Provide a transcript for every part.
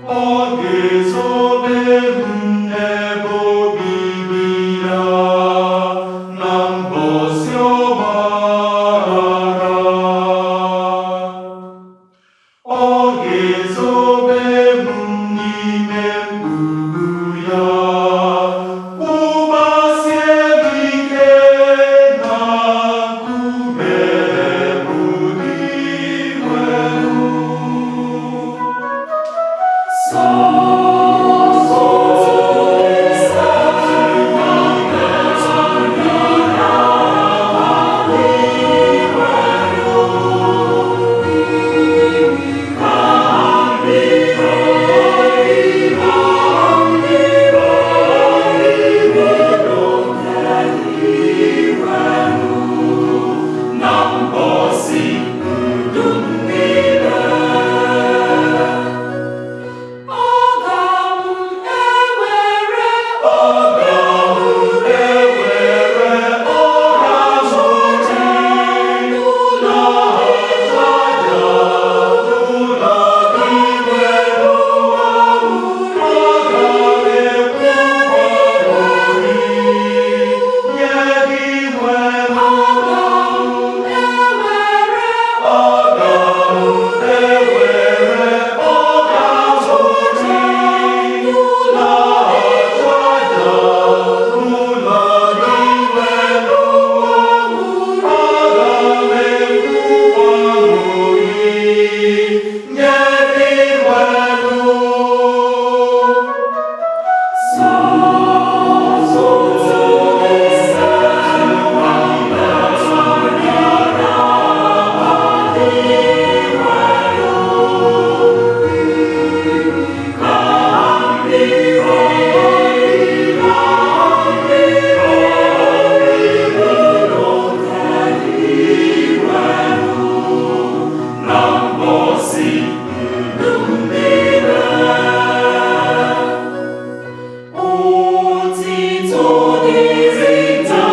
Ọ ga-ezobe m n'ebe obibi ya na mbọsị ọgbaghara. Ọ ga-ezobe m n'ime mkpugbu ya, kwụbasie m ike na nkume bụ Dinwenụ. Aga m ewere n'ụlọ. Aga m ewere n'ụlọ. Otito dịrị Nna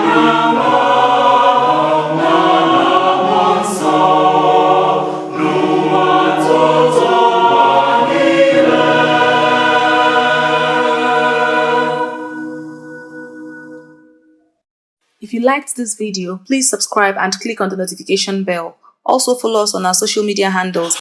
na Nwa na Mmụọ Nsọ, n'ụwa tụtụ ụwa niile. If you liked this video, please subscribe and click on the notification bell. Also follow us on our social media handles.